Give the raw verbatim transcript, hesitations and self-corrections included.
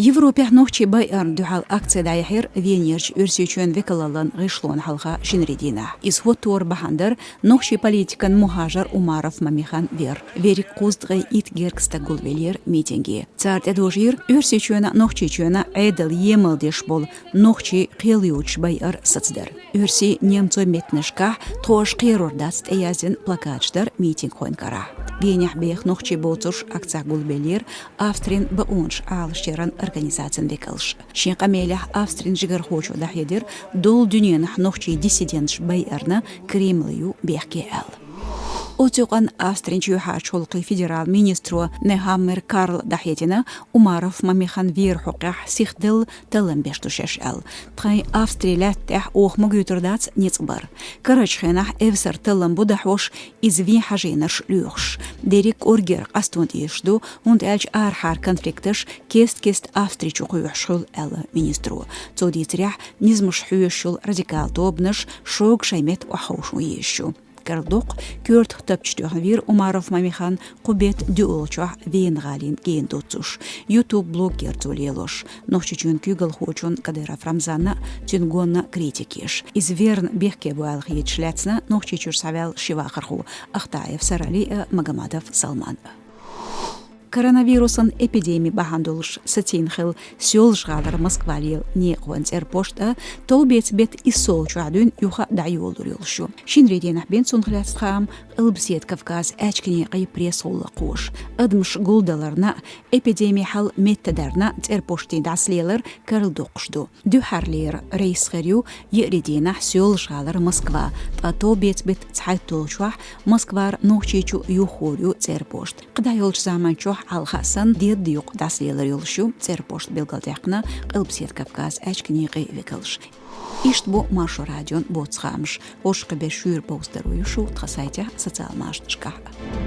Европехь нохчий байарна дуьхьал акци дӀаяьхьира Венерчу Оьрсийчоьнан векалаллан гӀишлонна хьалха шинарин дийнахь. Иза хӀоттор бахьана дара нохчий политикан мухӀажар Умаров Мамихан вер. Верриг кхузткъе итт гергга стаг гулвеллера митинге. Цара тӀедожийра Оьрсийчоьнан а, Нохчийчоьнан а Ӏедал емал деш болу нохчий кхел йоцуш байар сацадар. Оьрсийн, немцойн меттанашкахь тхо аша кхерор дац тӀеяздина плакаташ дара митингхойн карахь. Венехь беха нохчий боцурш акцехь гулбеллера Австрин бакъонаш Ӏалашъяран организацин векалш. Шен къамелехь Австрин жигархочо дӀахьедира, долу дуьненахь нохчий диссиденташ байарна Кремль ю бехке аьлла. Оцу юкъанна Австрин чоьхьарчу гӀуллакхийн федерал министро Нехаммер Карла дӀахьедина, Умаров Мамихан вер хьокъехь сихдала таллам беш ду шаьш аьлла. Тхайн Австрин лаьтта тӀехь оха ма гойтур дац ницкъ бар. Карарчу хенахь эвсара таллам бу дахьош, иза вен хьажийнарш лоьхуш. Дерриг а кӀоргера къастон тӀеташ ду, хӀунда аьлча арахьара конфликташ кест-кеста Австри чу кхоьхьуш хуьлу, аьлла министро. Цо дийцарехь, низамаш хьоьшуш йолу радикал тобанаш шога шайн метта охьаховшо езаш ю. Карла доккху коьртах тапча тоьхна вийра Умаров Мамихан кху беттан доьалгӀачохь Вена гӀалина гена доцуш, YouTube-блог герзо лелош. Нохчийчоьнан куьйгалхочун Кадыров Рамзанна а, цуьнан гонна а критика еш. Иза верна бехке бу аьлла хеташ лаьцна Нохчийчуьра схьаваьлла ши вахархо: Ахтаев Сарали а, Магомадов Салман а. Коронавирусан эпидеми бахьана долуш сацийна хилла Соьлжа-ГӀалара Москва лела некъан цӀерпошт а товбеца беттан иссолгӀачохь дуьйна юха а дӀайолалур йолуш ю. Шинарин дийнахь бен цунах лаьцна хаам Къилбаседа Кавказ аьчка некъийн пресс-гӀуллакхоша. Адамаш гулдаларна а, эпидеми хьал меттадарна а цӀерпоштийн дӀасалелар карладоккхуш ду. Дуьххьарлера рейс хир ю еарин дийнахь Соьлжа-ГӀалара Москва, ткъа товбеца беттан цхьайтталгӀачохь Москвара Нохчийчу юххор ю цӀерпошт. КхидӀа йолчу заманчохь, хьалха а санна, деда юкъа дӀасалелар йолуш ю цӀерпошт, билгалдаьккхина Къилбаседа Кавказ аьчка некъийн векалша. Иштта бу Маршо радион боцу хаамаш. ХӀорш кхин бер шуьйра бовза ду шу тхан сайтехь, социал машанашкахь а.